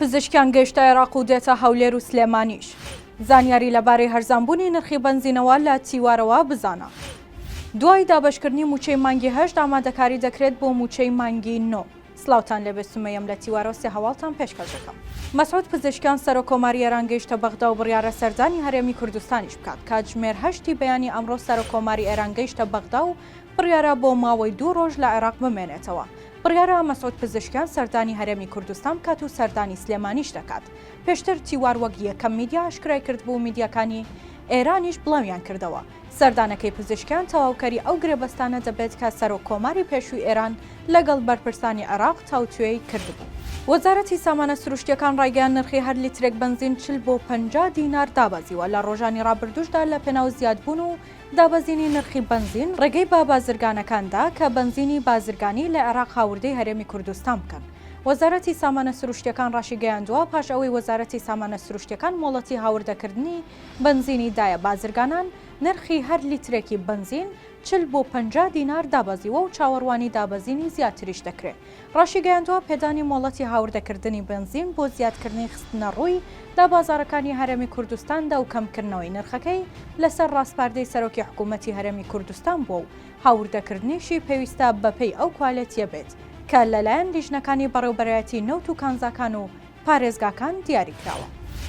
پزیشکیان گەیشتە عێراق و دێتە هەولێر و سلێمانیش. زانیاری لەبارەی هەرزانبوونی نرخی بەنزینەوە لە تیوارەوە بزانە. دوای دابەشکردنی مووچەی مانگی هەشت ئامادەکاری دەکرێت بۆ مووچەی مانگی نۆ. سڵاوتان لێبێت سومەیەم لە تیوارەوە سێ هەواڵتان پێشکەش دەکەم. مەسعود پزیشکیان سەرۆک کۆماری ئێران گەیشتە بەغدا و بڕیارە سەردانی هەرێمی کوردستانیش بکات. کاتژمێر هەشتی بەیانی ئەمڕۆ سەرۆک کۆماری ئێران گەیشتە بەغدا و بڕیارە بۆ ماوەی دوو ڕۆژ لە عێراق بمێنێتەوە. بڕیارە مەسعود پزیشکیان سەردانی هەرێمی کوردستان بکات و سەردانی سلێمانیش دەکات. پێشتر تیوار وەک یەکەم میدیا ئاشکرای کردبوو، میدیاکانی ئێرانیش بڵاویان کردەوە، سەردانەکەی پزیشکیان تەواوکەری ئەو گرێبەستانە دەبێت کە سەرۆک کۆماری پێشووی ئێران لەگەڵ بەرپرسانی عێراق تاوتوێی کردبوو. وەزارەتی سامانە سروشتییەکان ڕایگەیاند نرخی هەر لیترێک بەنزین 40 بۆ 50 دینار دابەزیوە، لە ڕۆژانی ڕابردووشدا لەپێناو زیادبوون و دابەزینی نرخی بەنزین ڕێگەی بە بازرگانەکان دا کە بەنزینی بازرگانی لە عێراق هاوردەی هەرێمی کوردستان بکەن. وەزارەتی سامانە سروشتییەکان ڕاشیگەیاندووە، پاش ئەوەی وەزارەتی سامانە سروشتییەکان مۆڵەتی هاوردەکردنی بەنزینی دایە بازرگانان، نرخی هەر لیترێکی بەنزین 40 بۆ 50 دینار دابەزیوە و چاوەڕوانی دابەزینی زیاتریش دەکرێت. ڕاشیگەیاندووە، پێدانی مۆڵەتی هاوردەکردنی بەنزین بۆ زیادکردنی خستنەڕووی لە بازاڕەکانی هەرێمی کوردستاندا و کەمکردنەوەی نرخەکەی لەسەر ڕاسپاردەی سەرۆکی حکوومەتی هەرێمی کوردستان بووە و هاوردەکردنیشی پێویستە بەپێی ئەو کوالێتییە بێت کە لەلایەن لیژنەکانی بەڕێوبەرایەتی نەوت و کانزاکان و پارێزگاکان دیاریکراوە.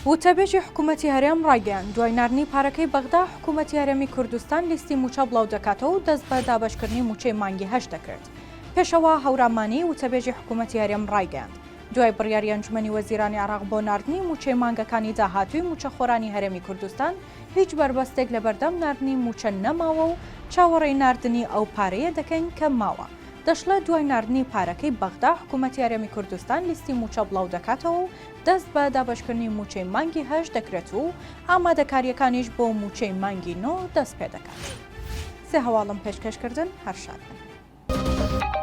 وتەبێژی حکومەتی هەرێم ڕایگەیاند، دوای ناردنی پارەکەی بەغدا، حکومەتی هەرێمی کوردستان لیستی مووچە بڵاودەکاتەوە و دەست بە دابەشکردنی مووچەی مانگی هەشت دەکرێت. پێشەوا هەورامانی، وتەبێژی حکومەتی هەرێم ڕایگەیاند، دوای بڕیاری ئەنجومەنی وەزیرانی عێراق بۆ ناردنی مووچەی مانگەکانی داهاتووی مووچەخۆرانی هەرێمی کوردستان، هیچ بەربەستێک لەبەردەم ناردنی مووچە نەماوە و چاوەڕێی ناردنی ئەو پارەیە دەکەین کە ماوە. دەشڵێت، دوای ناردنی پارەکەی بەغدا، حکومەتی هەرێمی کوردستان لیستی مووچە بڵاودەکاتەوە و دەست بە دابەشکردنی مووچەی مانگی هەشت دەکرێت و ئامادەکارییەکانیش بۆ مووچەی مانگی نۆ دەستپێدەکات. سێ هەواڵم پێشکەش کردن، هەر شاد بن.